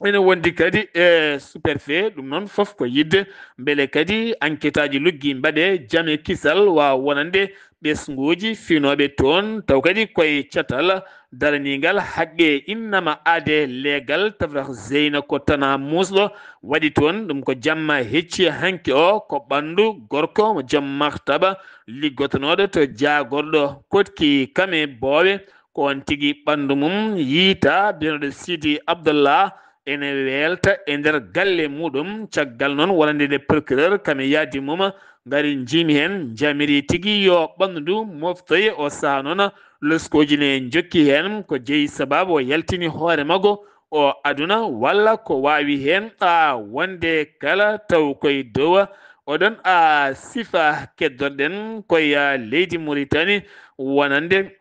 ene wondi kadi e sous-préfet. Ɗum noon fof ko yiɗde mbele kadi enquêteaaji luggi mbaɗe, jame kisal waawa wonande ɓesnguuji finooɓe toon, taw kadi koye catal daraniingal haqqe innama aade leegal Tafrah Zeyna ko tana muusɗo waɗi toon. Ɗum ko jamma hecci hanki o, ko ɓanndu gorko mo joom martaba liggotonooɗo to jaagorɗo Koɗki Kame Boowe, ko on tigi ɓanndu mum yiyta, biyeteeɗo Sidi Abdallah, ene weelta e nder galle muɗum. Caggal noon, wonande nde procureur kame yaadi mum ngari njiimi heen, njamiri tigi yo ɓanndu ndu moftoye. O sahaa noon, loskooji ne njokki heen, ko jeyi sababu o yaltini hoore makko o aduna, walla ko waawi heen a wonde kala taw koye dow oɗon a sifa. Keddorɗen koye leydi Mauritanie, wonande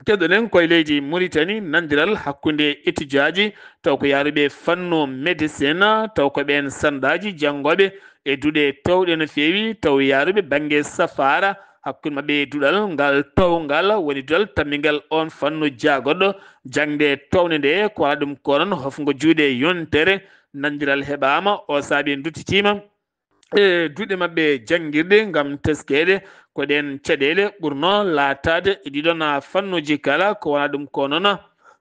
keddorɗen koye leydi Mauritanie, nanndiral hakkunde étudiantji, taw ko yaaruɓe fannu médecine, taw ko ɓeen sanɗaaji janngooɓe e duɗe toowɗe no feewi, taw yaaruɓe bannge safaara, hakkunde maɓɓe e duɗal ngal toowngal, woni duɗal tammingal oon fannu jaagorɗo jaŋde toownde nde. Ko alaa ɗum ko noon, hofngo juuɗe yontere, nanndiral heɓaama, o saabi en duttitiima e duɗe maɓɓe janngirɗe ngam teskeede ko ɗeen caɗeele ɓurnoo laataade e ɗiɗon fannuuji kala. Ko wonaa ɗum ko noon,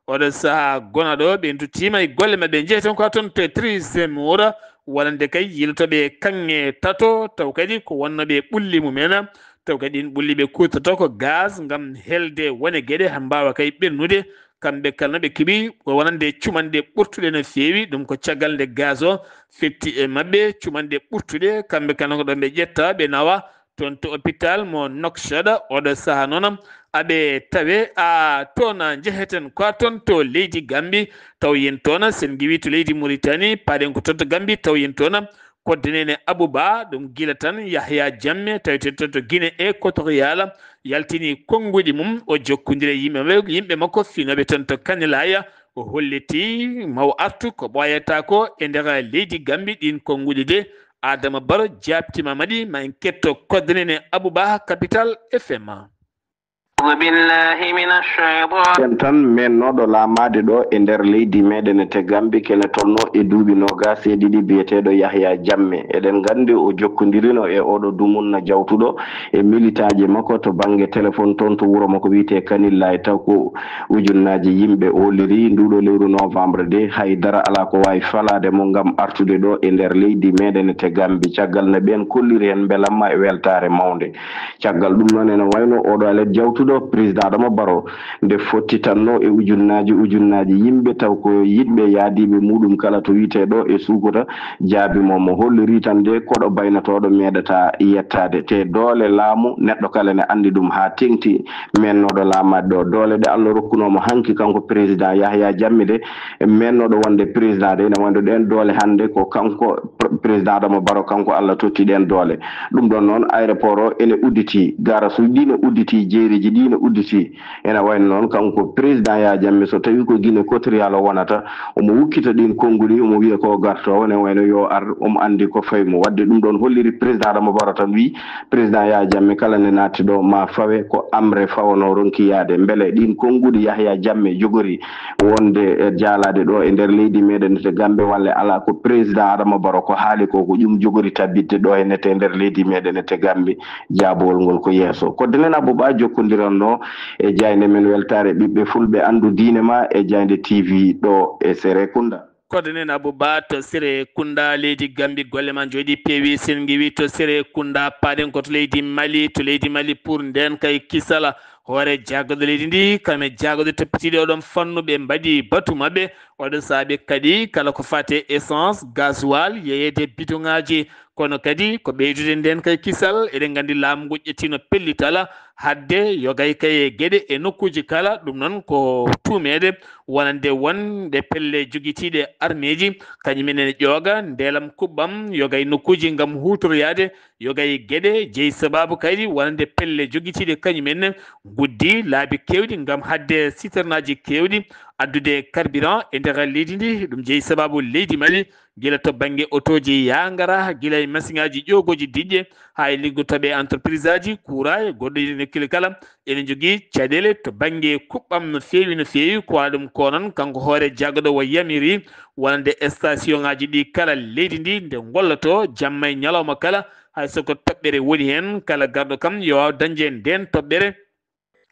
oɗo sahaa gonaɗo ɓe nduttiima e golle maɓɓe. Njeyten ko toon to Trizemura, wonande kay yiltooɓe kaŋŋe tato, taw kadi ko wonnooɓe ɓulli mumen, taw kadi ɗiin ɓulli ɓe kuutortoo ko gaz ngam helde wone geɗe haa mbaawa kay ɓennude. Kamɓe kala no ɓe keɓi wonande cumanɗe ɓurtuɗe no feewi, ɗum ko caggal nde gaz o fetti e maɓɓe, cumanɗe ɓurtuɗe, kamɓe kala ko ɗoon ɓe ƴetta, ɓe nawa toon to hôpital mo Nouakchott. Oɗo sahaa noon, aɓe tawe a toona njeheten ko toon to leydi Gambi, taw yen toona sen ngiwi to leydi Muritani, paɗen ko toon to Gambi, taw yen toona. Kodde nene Abuba, ɗum gila tan Yahya Jamme, tawete toon to Guinée Équatoriale, yaltini konnguɗi mum, o jokkondire yimɓe, yimɓe makko finoɓe toon to Kanilaya, o holliti maw artu ko ɓooyata ko e nder leydi Gambi ɗin konnguɗi de. Adama Baro jaabtima maɗi, ma en ketto kodde nene Abuba, Capital F M. أعوذ بالله من الشيطان. En tan mennooɗo laamaade ɗo e nder leydi meɗen te Gambi kene tolno e duuɓi noogaas e ɗiɗi biyeteeɗo Yahya Jamme. Eɗen nganndi o jokkondirino e oɗo dumunna jawtuɗo e militaaji makko to bannge telefon toon to wuro makko wiyetee Kanilla, e taw ko ujunnaaji yimɓe ooliri nduɗo lewru novembre de, hay dara alaa ko waawi falaade mo ngam artude ɗo e nder leydi meɗen te Gambi. Caggal nde ɓeen kolliri heen mbelamma e weltaare mawnde. Caggal ɗum noon ene wayno oɗo alet jawtuɗo président Adama Baro nde fottitanno e ujunnaaji ujunnaaji yimɓe, taw ko yiɗɓe yaadiiɓe muɗum kala to wiyetee ɗo e Suukuta, jaabi mo, mo holliri tan nde koɗo baynotooɗo meeɗata yettaade. Te doole laamu neɗɗo kala ne anndi ɗum haa teŋti mennooɗo laamaade ɗo. Doole ɗe Allah rokkunoo mo hanki kanko président Yahya Jamme de, mennooɗo wonde président de, ene wayno ɗeen doole hannde ko kanko pr-, président Adama Baro, kanko Allah totti ɗeen doole. Ɗum ɗon noon, aéroport o ene udditi, garasuuji ɗi ne udditi, jeereeji ɗi ne udditi. Ene wayno noon, kanko président Yahya Jamme, so tawi ko Guinée Équatoriale o wonata, omo wukkita ɗin konnguɗi, omo wiya ko gartoowo, ne wayno yo ar, omo anndi ko fawi mo. Wadde ɗum ɗon holliri président Adama Baro tan wi, président Yahya Jamme kala ne naatti ɗo ma fawe ko amre fawano ronki yaade. Mbele ɗin konnguɗi Yahya Jamme jogori wonde e jaalaade ɗo e nder leydi meɗen te Gambi, walla alaa, ko président Adama Baro ko haali ko, ko ɗum jogori tabitde ɗo e nete e nder leydi meɗen te Gambi, jaabowol ngol ko yeeso. Ko denen Abuba jokkondiranno e jaaynde men weltaare ɓiɓɓe fulɓe anndu diine ma e jaaynde T V ɗo e Serekunda. Koɗo nen Abuba to Serekunda, leydi Gambi, golle ma njooɗi peewi, sen ngiwi to Serekunda, paaɗen ko to leydi Mali, to leydi Mali pour nden kay kisala. Hoore jaagoɗo leydi ndi, kam e jaagoɗo toppitiiɗo oɗon fannu, ɓe mbaɗi batu maɓɓe, oɗo saabi kadi kala ko fate essence, gasoil, yeyeede bidoŋaaji. Kono kadi ko ɓeydude nden kay kisal, eɗen nganndi laamu ngu ƴettino pellital, hadde yogay kay e geɗe e nokkuuji kala, ɗum noon ko tuumeede wonande wonde pelle jogitiiɗe armeeji, kañum en ene ƴooga ndeelam kuɓɓam yogay nokkuuji ngam huutoroyaade yogay geɗe jeyi sabaabu kaydi wonande pelle jogitiiɗe kañum en nguddi laabi keewɗi ngam hadde siternaaji keewɗi addude carburant e nder leydi ndi. Ɗum jeyi sabaabu leydi Mali, gila to bannge otooji yaangara, gila e masiŋaaji ƴoogooji diƴƴe, haa e liggotoɓe entreprise aji, kuura e goɗɗo ene kili kala, ene njogii caɗeele to bannge kuɓɓam no feewi, no feewi. Ko waɗa ɗum ko noon, kanko hoore jaggaɗo o yamiri wonande station ŋaaji ɗi kala leydi ndi nde ngolloto jamma e ñalawma kala, hay so ko toɓɓere woni heen, kala garɗo kam yo waaw dañde ndeen toɓɓere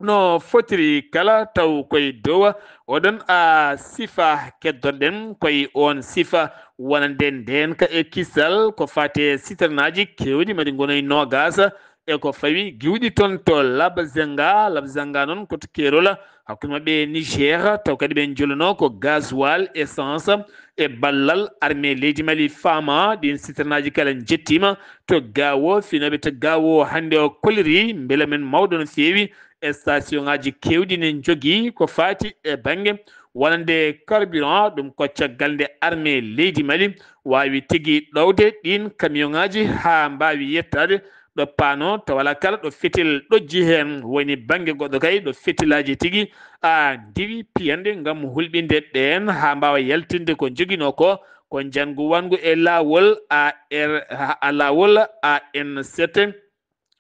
no fotiri kala, taw koye dow oɗon a sifa. Keddorɗen koye oon sifa wonande ndeen ka e kisal ko fate siternaaji keewɗi, mbaɗi ngonoy noogaas e ko fawi giwɗi toon to Labzenga. Labzenga noon ko to keerol hakkunde maɓɓe e Niger, taw kadi ɓe njolunoo ko gasoil, essence e ballal armée leydi Mali. Faama ɗiin siternaaji kala njettiima to Gaawo, finooɓe to Gaawo hannde o kolliri mbela men mawɗo no feewi. Station ŋaaji keewɗi ne njogii ko faati e bannge wonande carburant, ɗum ko caggal nde armée leydi Mali waawi tigi ɗowde ɗiin camion ŋaaji haa mbaawi yettaade ɗo paano, tawa alaa kala ɗo fetel ɗojji heen. Woni bannge goɗɗo kay ɗo fetelaaji tigi a ndiwi piyande ngam hulɓinde ɓeen haa mbaawa yaltinde ko njoginoo ko, ko njanngu wanngu e laawol A R, a laawol A N sept.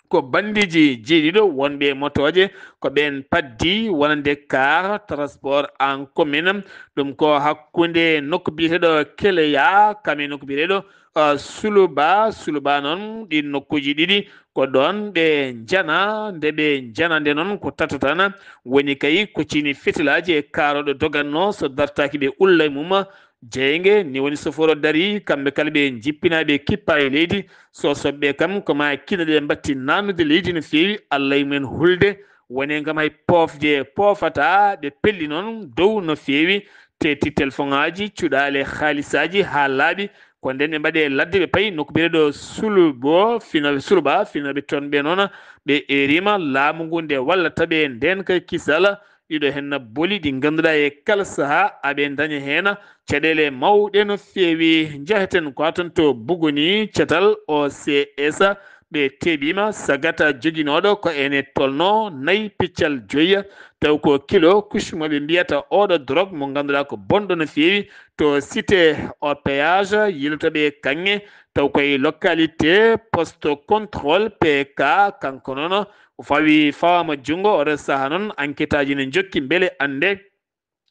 Ko banndiiji jeeɗiɗo wonɓe e motooje, ko ɓeen paddi wonande car, transport en commun. Ɗum ko hakkunde nokku biyeteeɗo Keleya, kam e nokku biyeteeɗo, uh, Suluba. Suluba noon, ɗiin nokkuuji ɗiɗi ko ɗoon ɓe njana. Nde ɓe njana nde noon, ko tata tan woni kay ko cini fetelaaji e car o ɗo dogannoo, so dartaaki ɓe ulla e mum. Jeynge ni woni sofooro darii, kamɓe kala ɓe njippinaa, ɓe kippaa e leydi. Sosoɓe kam ko ma kina ɗe mbatti naannude leydi no feewi, Allah e mumen hulde. Woni ngam hay poofde poofataa, ɓe pelli noon dow no feewi, teeti telefoŋaaji, cuɗaale haalisaaji haa laaɓi, Ko nden ɓe mbaɗi e ladde, ɓe payi nokku biyeteeɗo Sulubo, fino, Suluba, finooɓe toon ɓe noon, ɓe eeriima laamu ngu nde wallata ɓe ndeen kay kisal. Ɗiɗo heen boli ɗi ngannduɗaa e kala sahaa aɓe ndaña heen caɗeele mawɗe no feewi. Njaheten ko haa toon to Buguni, catal O C S, ɓe teɓiima sagata joginooɗo ko ene tolno nayi piccal joyi, taw ko kilo kuccu mo ɓe mbiyata oɗo drogue mo ngannduɗaa ko bonɗo no feewi. To cité au péage, yilotoɓe kaŋŋe, taw koye localité poste contrôle P K, kanko noon o fawi, fawaama junngo. Oɗo sahaa noon, enquêtaaji ne njokki mbele annde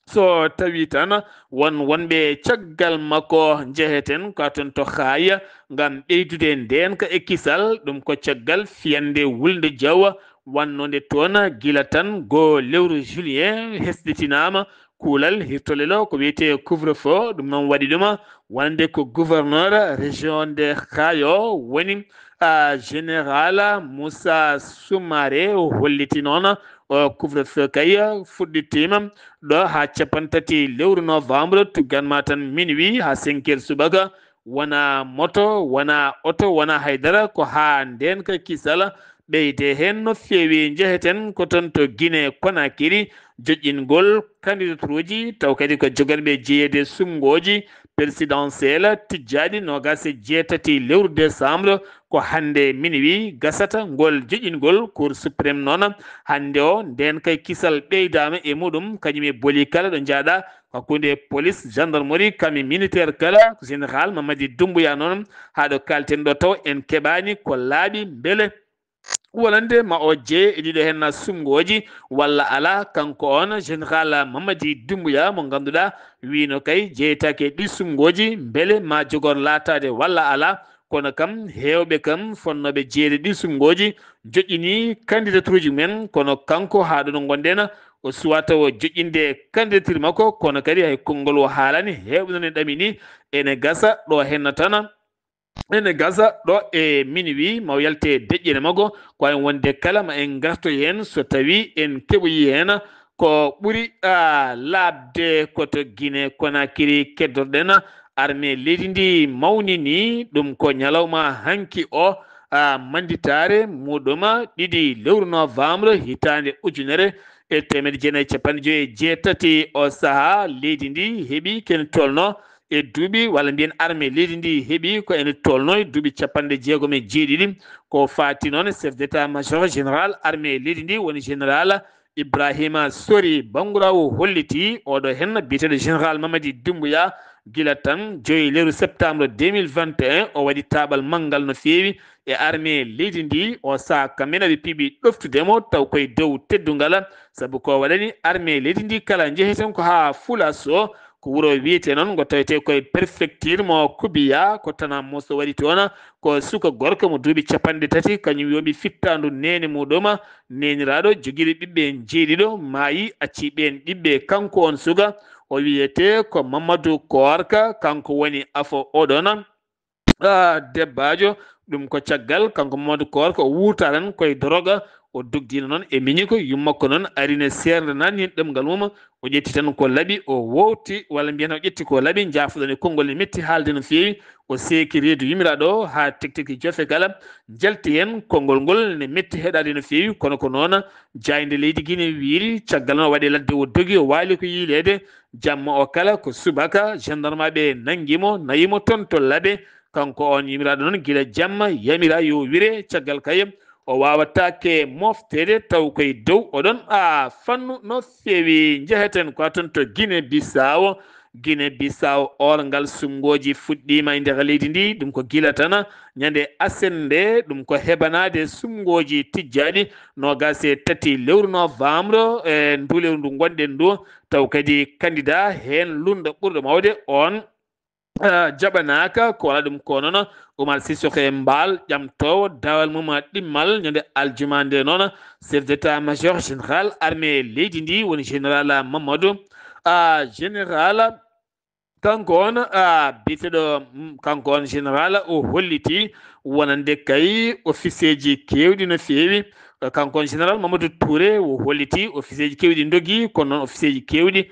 so tawi tan won wonɓe caggal makko. Njeheten ko toon to Haaya ngam ɓeydude ndeenka e kisal, ɗum ko caggal fiyande wulnde jawa wannode toon gila tan goo lewru juillet hesɗitinaama. Kuulal hirtolel o ko wiyetee couvre-feu, ɗum noon waɗi ɗum wonande ko gouverneur région de Haaya o woni, a, général Moussa Soumaré. O holliti noon o couvre-feu kay fuɗɗitiima ɗo haa cappanɗe tati lewru novembre, tugganma tan minuit haa cinq heures subaka. Wona moto, wona oto, wona haydara, ko haa ndeenka kisal ɓeyde heen no feewi. Njeheten ko toon to Guinée Conakry, joƴƴingol candidature uji, taw kadi ko joganɓe jeyeede suɓngooji présidentielle tijjaaɗi noogaas e jeetati lewru décembre, ko hannde minuit gasata. Ngol joƴƴingol, Cour suprême noon hannde o, ndeen kay kisal ɓeydaama e muɗum, kañum e boli kala ɗo njaaɗa, hakkunde police, gendarmerie, kam e militaire kala. Général Mamadi Doumbouya noon, haa ɗo kaalten ɗo taw en keɓaani ko laaɓi, mbele wonande ma o jeye e ɗiɗo heen suɓngooji walla alaa. Kanko on, général Mamadi Doumbouya mo ngannduɗaa wiino kay jeyetaake e ɗi suɓngooji, mbele ma jogor laataade walla alaa. Kono kam, heewɓe kam fonnooɓe jeyeede ɗi suɓngooji joƴƴini candidature uji mumen, kono kanko, haa ɗo no ngonɗen, o suwaa taw joƴƴinde candidature makko, kono kadi hay konngol o haalaani. Heewɓe noon e ɗamini, ene gasa ɗo henna tan, ene gasa ɗo e minuit ma o yalte deƴƴere makko, ko wayi wonde kala ma en ngartoy heen so tawi en keɓoyi heen ko ɓuri, a, laaɓde. Ko to Guinée Conakry keddorɗen. Armée leydi ndi mawnini ɗum ko ñalawma hanki o, a, mannditaare muɗum, ɗiɗi lewru novembre hitaande ujunere e teemedde jeenayi e capanɗe joyi e jeetati. O sahaa leydi ndi heɓi ko ene tolno e duuɓi, walla mbiyen armée leydi ndi heɓi ko ene tolno e duuɓi capanɗe jeegom e jeeɗiɗi. Ko faati noon chef d'état-major général armée leydi ndi, woni général Ibrahima Sori Bangura, o holliti oɗo heen biyeteeɗo général Mamadi Doumbouya, gila tan joyi lewru septembre deux mille vingt et un, o waɗi taaɓal manngal no feewi e armée leydi ndi. O sahaa kamɓe ne ɓe piɓi ɗoftude mo taw koye dow teddungal, sabu ko waɗani armée leydi ndi kala njeheten ko haa Fulaso, ko wuro wiyetee noon ngo tawetee koye préfecture mo Kubiya, ko tanaa mo so waɗi toon ko suka gorko mo duuɓi capanɗe tati, kañum yooɓi fittaandu neene muɗum. Neeniraaɗo jogiiɗo ɓiɓɓe njeeɗiɗo maayi, acci ɓeen ɓiɓɓe. Kanko on suka, o wiyetee ko Mamadou Koorka, kanko woni afo oɗon, ah, debbaajo. Ɗum ko caggal kanko Mamadou Koorka o wuurta tan koye doroga, o dogdiino noon e miñiko, yummakko noon arino seernde naatni heen ɗemngal mum, o ƴetti tan ko laaɓi, o woowti, walla mbiyen o ƴetti ko laaɓi, njaafoɗon e konngol ne metti haalde no feewi, o seeki reedu yumiraaɗo o haa tekteki jofe kala, njalti heen, konngol ngol ne metti heɗaade no feewi, kono ko noon jaaynde leydi Guinée wiiri. Caggal noon o waɗi ladde, o dogi, o waali ko yiileede. Jamma o kala ko subaka, gendarmeɓe nanngi mo, nayi mo toon to Labe. Kanko on yumiraaɗo noon gila jamma yamira yo wire, caggal kay o waawataake mofteede taw koye dow oɗon, a, fannu no feewi. Njeheten ko toon to Guinée Bissau. Guinée Bissau, oorngal suɓngooji fuɗɗiima e nder leydi ndi. Ɗum ko gila tan ñande aset nde, ɗum ko heɓanaade suɓngooji tijjaaɗi noogaas e tati lewru novembre, e ndu lewru ndu ngonɗen ndu, taw kadi candidat heen lunɗo ɓurɗo mawde on, ah, jaɓanaaka. Ko waɗa ɗum ko noon Oumar Sissoko Embaló, ƴamtoowo daawal mum ɗimmal ñande aljuma nde noon, chef d'état-major général armée leydi ndi, woni général Mamadou, ah, général, kanko on, ah, biyeteeɗo, mm, kanko on général o holliti wonande kay officieji keewɗi no feewi. Kanko on général Mamadou Touré o holliti officieji keewɗi ndogi, kono noon officieji keewɗi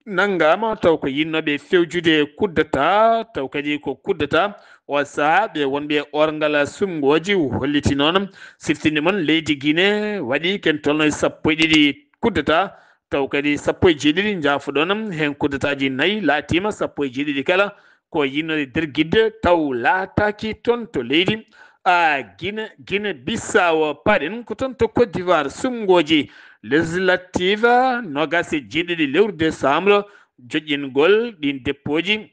nanngaama taw ko yinnooɓe fewjude coup d'État, taw kadi ko coup d'État. O sahaa ɓe wonɓe orngal sumngooji holliti noon siftinde mon leydi Guinée waɗi ken tolno e sappo e ɗiɗi coup d'État, taw kadi sappo e jeeɗiɗi njaafoɗon heen coup d'État ji nayi laatiima sappo e jeeɗiɗi kala ko yinnooɓe dergidde taw laataaki toon to leydi a Guinée, Guinée Bissau. Paɗen ko toon to Côte d'Ivoire sumngooji législative noogaas e jeeɗiɗi lewru décembre, joƴƴingol ɗiin deppooji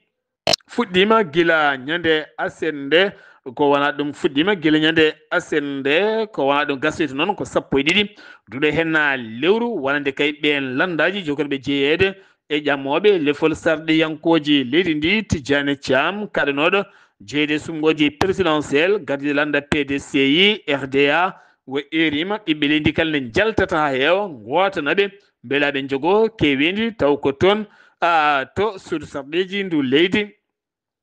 fuɗɗiima gila ñande aset nde, ko wonaa ɗum fuɗɗiima gila ñande aset nde, ko wonaa ɗum gasoyta noon ko sappo e ɗiɗi duɗe heen lewru, wonande kay ɓeen lanndaaji jogorɓe jeyeede e ƴamooɓe lefol sarɗiyankooji leydi ndi, Tijjani Caam kaɗanooɗo jeyeede sumngooji présidentiel, gardiiɗo lannda P D C I, R D A, o eeriima ɓiɓɓe leydi kala nde njaltata haa heewa, ngootana ɓe, mbela ɓe njogoo keeweendi, taw ko toon, a, to suudu sarɗiiji ndu leydi,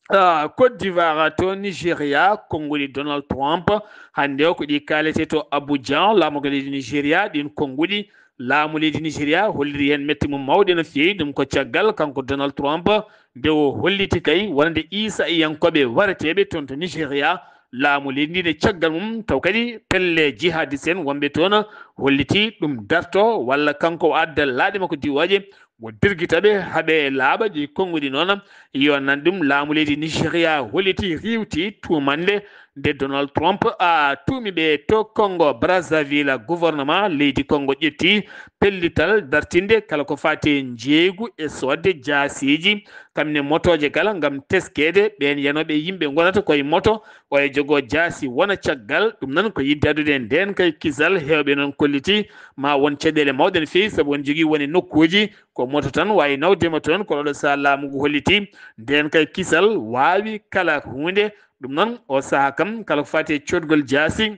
a, Côte d'Ivoire, to Nigeria, konnguɗi Donald Trump. Hannde o ko ɗi kaaletee to Abuja, laamorgo leydi Nigeria, ɗiin konnguɗi laamu leydi Nigeria holliri heen mette mum mawɗe no feewi. Ɗum ko caggal kanko Donald Trump nde o holliti kay wonande Iisa'iyankooɓe wareteeɓe toon to Nigeria, laamu leydi ndi ne caggal mum, taw kadi pelle jihadis en wonɓe toon holliti ɗum darto walla kanko o adda laaɗe makko diwooje, o dirgita ɓe haa ɓe laaɓa. Ɗi konnguɗi noon yo nan ɗum laamu leydi Nigeria holliti riiwti tuumannde nde Donald Trump a tuumi ɓe to Congo Brazzaville. Gouvernement leydi Congo ƴetti pellital dartinde kala ko faati e njeeygu e soodde jaasiiji, kam ne motooje kala ngam teskeede ɓeen yanooɓe yimɓe ngonata koye moto, o e jogoo jaasi wona caggal. Ɗum noon ko yiɗde addude ndeen kay kisal, heewɓe noon kolliti ma won caɗeele mawɗe no feewi, sabu won jogii woni nokkuuji ko moto tan waawi nawde mo toon, kono ɗo sahaa laamu ngu holliti ndeen kay kisal waawi kala huunde. Ɗum noon, o sahaa kam, kala ko faati e coodgol jaasi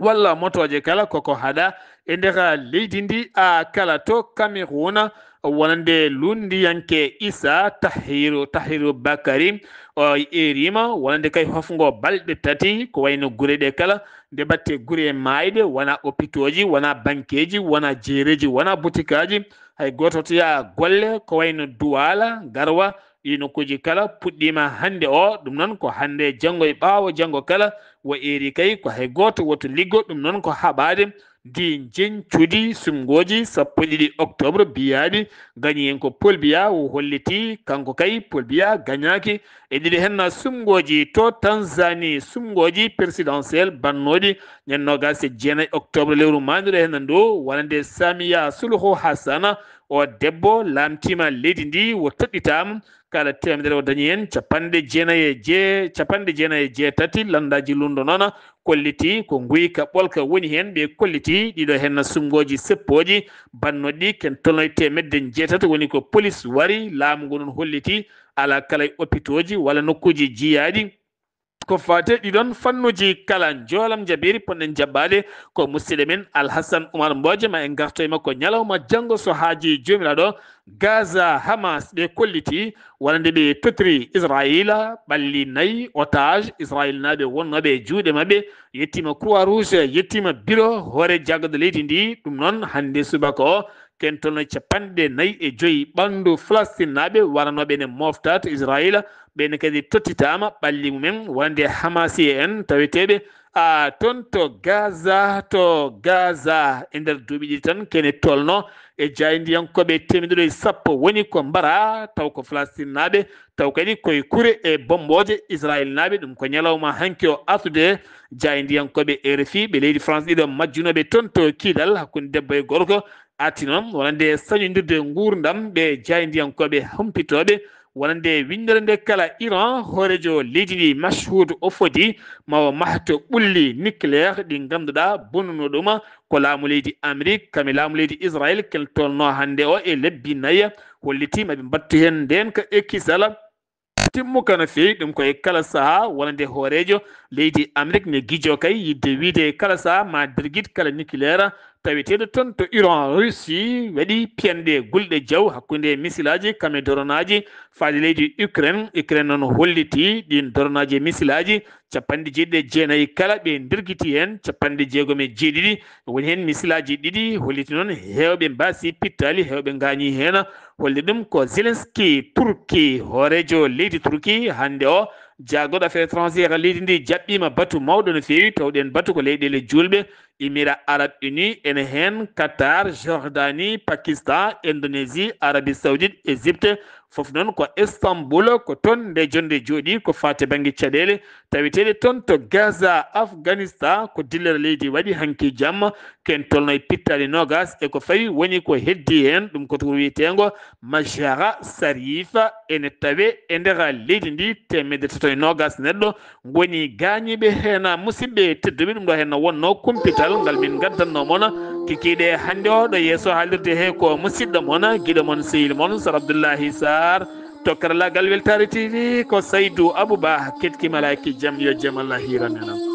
walla motooje kala, koko haɗa e nder leydi ndi. A kala to Cameroun, wonande lunndiyanke Issa Tahiru, Tahiru Bakari, o eeriima wonande kay hofngo balɗe tati, ko wayno gure ɗe kala, nde batte gure maayɗe, wona opitooji, wona bankeeji, wona jeereji, wona butikaaji, hay gooto to yaha golle, ko wayno Duwaala, Garwa, ɗii nokkuuji kala puɗɗiima hannde o. Ɗum noon ko hannde, janngo e ɓaawo janngo kala, o eeri kay ko hay gooto woto liggo. Ɗum noon ko haɓaade ndi njeñcudi sumngooji sappo e ɗiɗi octobre biyaaɗi gañi heen ko Paul Biya, o holliti kanko kay Paul Biya gañaaki e ɗiɗi heen sumngooji to Tanzanie, sumngooji présidentiel bannooɗi ñande noogaas e jeenayi octobre lewru maaynuɗo heen ndu, wonande Samia Suluhu Hassan, o debbo laamtiima leydi ndi, o toɗɗitaama kala teemedere o dañi heen capanɗe jeenayi e jee-, capanɗe jeenayi e jeetati. Lanndaaji lundo noon kolliti ko nguyka ɓolka woni heen. Ɓe kolliti ɗiɗo heen sumngooji seppooji bannooɗi ken tolno e teemedde jeetati, woni ko polis wari, laamu ngu noon holliti alaa kala e opitooji walla nokkuuji jiyaaɗi. Ko faati e ɗiɗon fannuuji kala, njoolam jabiiri ponɗen jaɓɓaade ko musidɗo men Alhassan Umar Mboje, ma en ngarto e makko ñalawma janngo so haajii Joomiraaɗo. Gaza, Hamas ɓe kolliti wonande ɓe tottiri Israayiila ɓalli nayi otage Israayiilnaaɓe wonnooɓe e juuɗe maɓɓe, yettiima Croix Rouge, yettiima biro hoore jaggaɗo leydi ndi. Ɗum noon hannde subaka o ken tolno capanɗe nayi e joyi ɓanndu Falastinnaaɓe waranooɓe ene mofta to Israayiila, ɓeen kadi tottitaama ɓalli mumen wonande Hamasiye en taweteeɓe a toon to Gaza, to Gaza. E nder duuɓi ɗiɗi tan kene tolno e jaayndiyankooɓe teemedere e sappo woni ko mbara, taw ko Falastinnaaɓe, taw kadi koye kure e bommbooje Israayiilnaaɓe. Ɗum ko ñalawma hanki o artude. Jaayndiyankooɓe R F I ɓe leydi France ɗiɗo majjunooɓe toon to Kidal hakkunde debbo e gorko arti noon wonande sañondirde nguurndam ɓe jaayndiyankooɓe humpitooɓe wonande winndere nde kala Iran, hooreejo leydi ndi Masoud o fodi ma o mahto ɓulli nucléaire ɗi ngannduɗaa bonnuno ɗum ko laamu leydi Amérique, kam e laamu leydi Israël, ken tolno hannde o e lebbi nayi, holliti ma ɓe mbattu heen ndeen ka e kisala. Timmuka no feewi, ɗum ko e kala sahaa wonande hooreejo leydi Amérique ne gijo kay yiɗde wiyde e kala sahaa ma dergit kala nucléaire taweteeɗo toon to Iran. Russie waɗi piyanɗe gulɗe jaw hakkunde misilaaji kam e doronaaji faade leydi Ukraine. Ukraine noon holliti ɗiin doronaaji e misilaaji capanɗe jeeɗiɗi e jeenayi kala, ɓe ndergiti heen capanɗe jeegom e jeeɗiɗi, woni heen misilaaji ɗiɗi holliti noon heewɓe mbaasi pittaali, heewɓe ngaañi heen. Holli ɗum ko Zelensky, Turki, hooreejo leydi Turki hannde o, jaagorɗo affaire étrangère leydi ndi jaɓɓiima batu mawɗo no feewi, tawɗen batu ko leyɗeele juulɓe, Émirats Arabes Unis ene heen, Qatar, Jordanie, Pakistan, Indonésie, Arabie Saoudite, Égypte, fof noon ko Istanbul, ko toon nde jonnde jooɗi ko faati bannge caɗeele taweteeɗe toon to Gaza, Afghanistan, ko dillere leydi waɗi hanki jamma, ken tolno e pittaali noogas e ko fawi woni ko heddi heen, ɗum ko to wiyeteengo Majara Sarifa ene tawe e nder leydi ndi, teemedde tato e noogas neɗɗo ngoni gaañiiɓe heen. Musidɓe tedduɓe, ɗum ɗo heen no wonno kumpital ngal min ngaddanno mon kikiiɗe hannde o ɗo yeeso haalirde he ko musiɗɗo mon, giɗo mon, sehil mon, Sar Abdoullahi Sarr. To karallaagal Weltaare T V ko Saydou Abouba, ketki malaaki jam, yo jam Allah hiiran en.